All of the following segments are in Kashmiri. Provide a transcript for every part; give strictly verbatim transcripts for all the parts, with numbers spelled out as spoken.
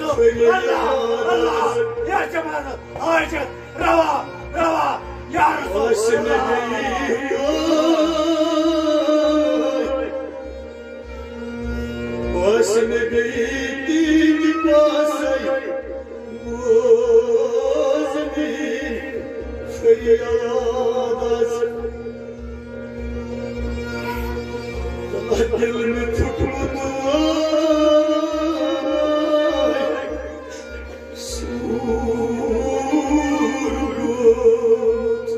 رسول، اللہ، اللہ، یا جماعت، حاجت، روا، روا، یا رسول، اللہ۔ بوز مےٚ فریاد آز۔ دِل مےٚ پھُٹمُت سوٗر گوٚمُت۔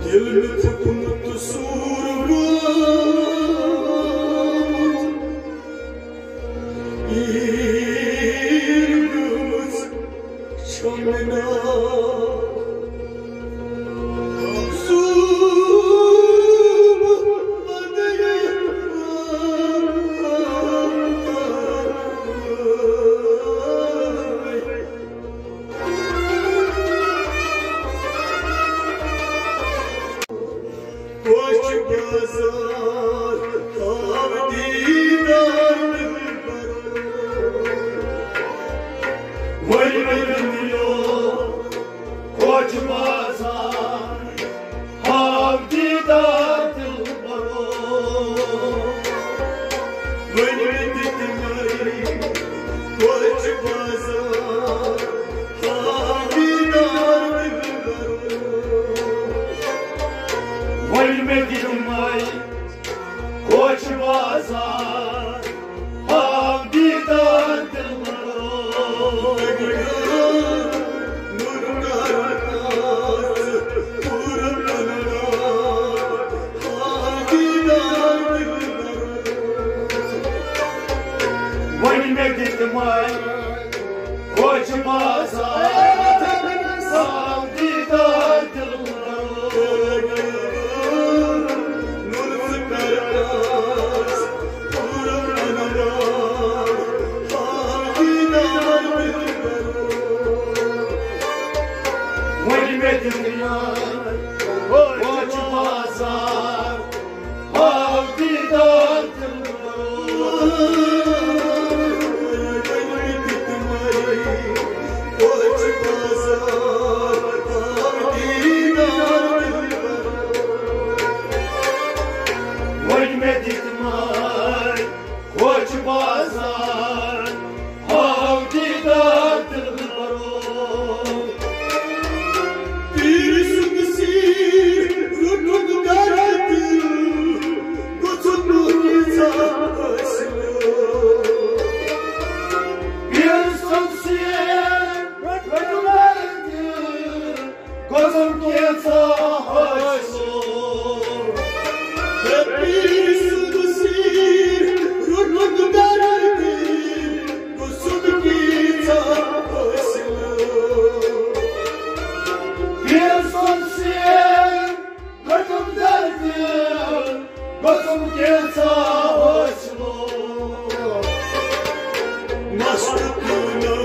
دِل مےٚ پھُٹمُت سوٗر گوٚمُت۔ پیٖر گٔمٕژ چھَم نا۔ زوٗ بدلے۔ کوچ بازار آو دیدار دلبرو۔ وۄنۍ مےٚ دِتمَے کوچ بازار آو دیدار دلبرو۔ وۄنۍ مےٚ دِتمَے کوچ بازار آو دیدار دلبرو۔ وۄنۍ مےٚ دِتمَے کوچ بازار آو دیدار دلبرو۔ وۄنۍ مےٚ دِتمَے کوچ بازار آو دیدار دلبرو۔ وۄنۍ مےٚ دِتمَے کوچ بازار آو دیدار دلبرو۔ وۄنۍ مےٚ دِتمَے کوچ بازار آو دیدار دلبرو۔ وۄنۍ مےٚ دِتمَے کوچ بازار آو دیدار دلبرو۔ پیٖر سُنٛد سیٖر روٚٹُن گرٕ دِل، گوٚژھُن نوٗر کینٛژھا حٲصِل۔ پیٖر سُنٛد سیٖر روٚٹُن گرٕ دِل، گوٚژھُن کینٛژھا حٲصِل۔ ہے پیٖر سُنٛد سیٖر روٚٹُن گرٕ دِل، گوٚژھُن کینٛژھا حٲصِل۔ پیٖر سُنٛد سیٖر روٚٹُن گرٕ دِل، گوٚژھُن کینٛژھا حٲصِل۔ مست کٲنٛدم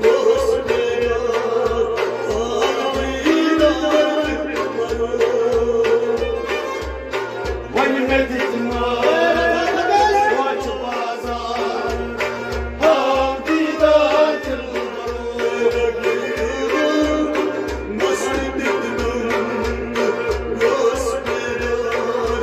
اوس بیدار، آو دیدار۔ وۄنۍ مےٚ دِتمَے کوچ بازار آو دیدار دلبرو۔ مست دِتمَے اوس بیدار۔